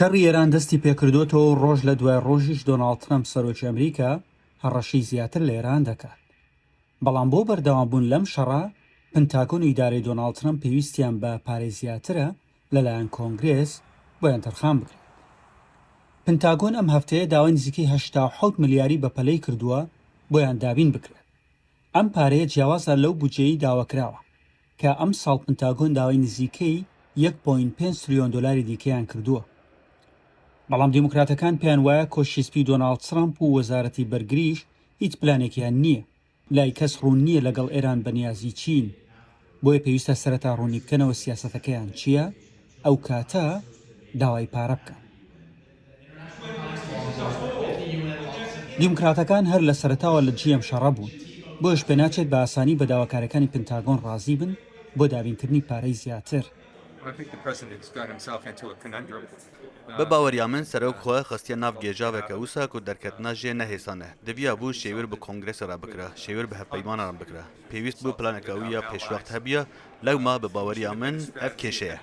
شەڕی ئێران دەستی پێکردۆتەوە و ڕۆژ لە دوای ڕۆژیش دۆناڵد ترەمپ سەرۆکی ئەمریکا هەڕەشەی زیاتر لە ئێران دەکات. بەڵام بۆ بەردەوامبوون لەم شەڕە، پنتاگۆن و ئیدارەی دۆناڵد ترەمپ پێویستیان بە پارەی زیاترە لەلایەن کۆنگرێس بۆیان تەرخان بکرێت. پنتاگۆن ئەم هەفتەیە داوای نزیکەی 87 ملیاری بەپەلەی کردووە بۆیان دابین بکرێت. ئەم پارەیە جیاوازە لەو بودجەیەی داواکراوە کە ئەمساڵ پنتاگۆن داوای نزیکەی یەک point پێنج تریۆن دۆلاری دیکەیان کردووە. بەڵام دیموکراتەکان پێیان وایە کۆشکی سپی دۆناڵد ترەمپ و وەزارەتی بەرگریش هیچ پلانێکیان نییە. لای کەس ڕوون نییە لەگەڵ ئێران بەنیازی چین، بۆیە پێویستە سەرەتا ڕوونی بکەنەوە سیاسەتەکەیان چییە، ئەو کاتە داوای پارە بکەن. دیموکراتەکان هەر لە سەرەتاوە لە دژی ئەم شەڕە بوون، بۆیەش پێناچێت بە ئاسانی بە داواکاریەکانی پنتاگۆن ڕازی بن بۆ دابینکردنی پارەی زیاتر. Bi baweriya min serok xwe xistiye nav gêjaveke wisa ku derketina jê ne hêsan e. Diviyabû şêwir bi kongresê re bikira, şêwir bi hevpeymanan re bikira. Pêwîst bû planeke wî ya pêşwext hebûya, lewma bi baweriya min ev kêşe ye.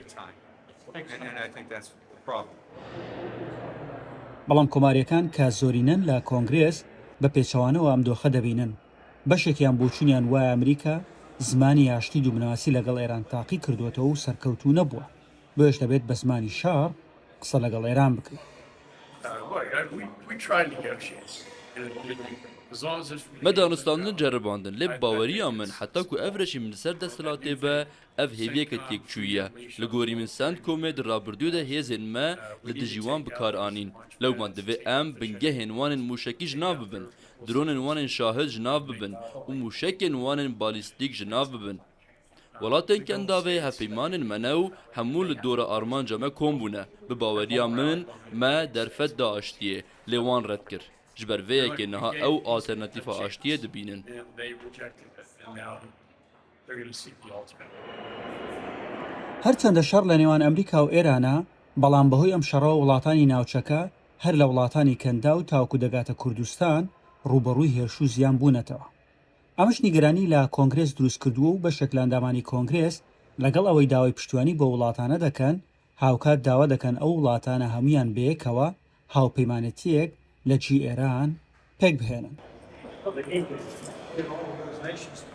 بەڵام کۆمارییەکان کە زۆرینەن لە کۆنگرێس، بە پێچەوانەوە ئەم دۆخە دەبینن. بەشێکیان بۆچوونیان وایە ئەمریکا زمانی ئاشتی دووبنەواسی لەگەڵ ئێران تاقی کردووەتەوە و سەرکەوتوو نەبووە، بۆیەش دەبێت بە زمانی شەڕ قسە لەگەڵ ئێران بکرێت. Me danûstandin ceribandin lê bi baweriya min heta ku ev rejîm li ser desthilatê be ev hêviyeke têkçûyî ye. Li gorî min CENTCOMê di rabirdûyê de hêzên me li dijî wan bi kar anîn. Lewma divê em bingehên wan ên mûşekî ji nav bibin, dronên wan ên şahid ji nav bibin û mûşekên wan ên balîstîk ji nav bibin. Welatên Kendavê hevpeymanên me ne û hemû li dora armanca me kom bûne. Bi baweriya min, me derfet da aştiyê, lê wan red kir. Ji ber vê yekê niha ew alternatîfa aştiyê dibînin. هەرچەندە شەڕ لە نێوان ئەمریکا و ئێرانە، بەڵام بەهۆی ئەم شەڕەوە وڵاتانی ناوچەکە هەر لە وڵاتانی کەنداو تاوەکو دەگاتە کوردستان ڕووبەڕووی هێرش و زیان بوونەتەوە. ئەمەش نیگەرانی لە کۆنگرێس دروستکردووە و بەشێک لە ئەندامانی کۆنگرێس لەگەڵ ئەوەی داوای پشتیوانی بۆ وڵاتانە دەکەن، هاوکات داوا دەکەن ئەو وڵاتانە هەموویان بەیەکەوە هاوپەیمانێتییەک لە دژی ئێران پێکبهێنن.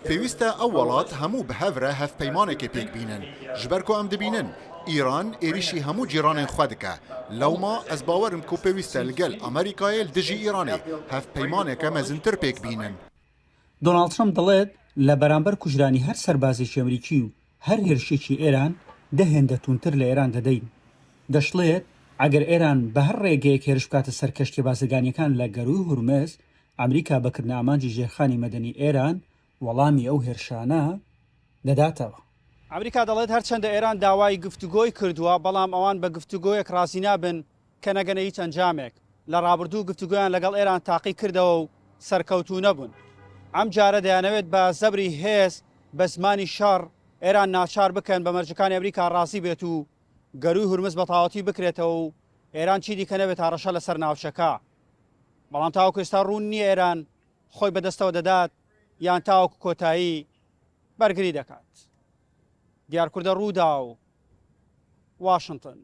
پێویستە ئەو وڵات هەموو bi hev re hevpeymanekê pêk bînin. Ji ber ku em dibînin Îran êrîşî hemû cîranên xwe dike. Lewma ez bawer im ku pêwîst e li gel Amerîkayê li dijî Îranê hevpeymaneke mezintir pêk bînin. دۆناڵد ترەمپ دەڵێت، لە بەرامبەر کوژرانی هەر سەربازێکی ئەمریکی و هەر هێرشێکی ئێران دە هێندە تووندتر لە ئێران دەدەین. دەشڵێت، ئەگەر ئێران بە هەر ڕێگەیەک هێرش بکاتە سەر کەشتیە بازرگانییەکان لە گەرووی هورمز، ئەمریکا بە کردنە ئامانجی ژێرخانی مەدەنی ئێران وەڵامی ئەو هێرشانە دەداتەوە. ئەمریکا دەڵێت، هەرچەندە ئێران داوای گفتوگۆی کردووە، بەڵام ئەوان بە گفتوگۆیەک ڕازی نابن کە نەگەنە هیچ ئەنجامێک. لە ڕابردوو گفتوگۆیان لەگەڵ ئێران تاقی کردەوە و سەرکەوتوو نەبوون. ئەمجارە دەیانەوێت بە زەبری هێز، بە زمانی شەڕ، ئێران ناچار بکەن بە مەرجەکانی ئەمریکا ڕازی بێت و گەرووی هورمز بە تەواوەتی بکرێتەوە و ئێران چیدیکە نەبێت هەڕەشە لەسەر ناوچەکە. بەڵام تاوەکو ئێستا ڕوون نییە ئێران خۆی بەدەستەوە دەدات یان تاوەکو کۆتایی بەرگری دەکات. دیار کوردە، رووداو، واشنتن.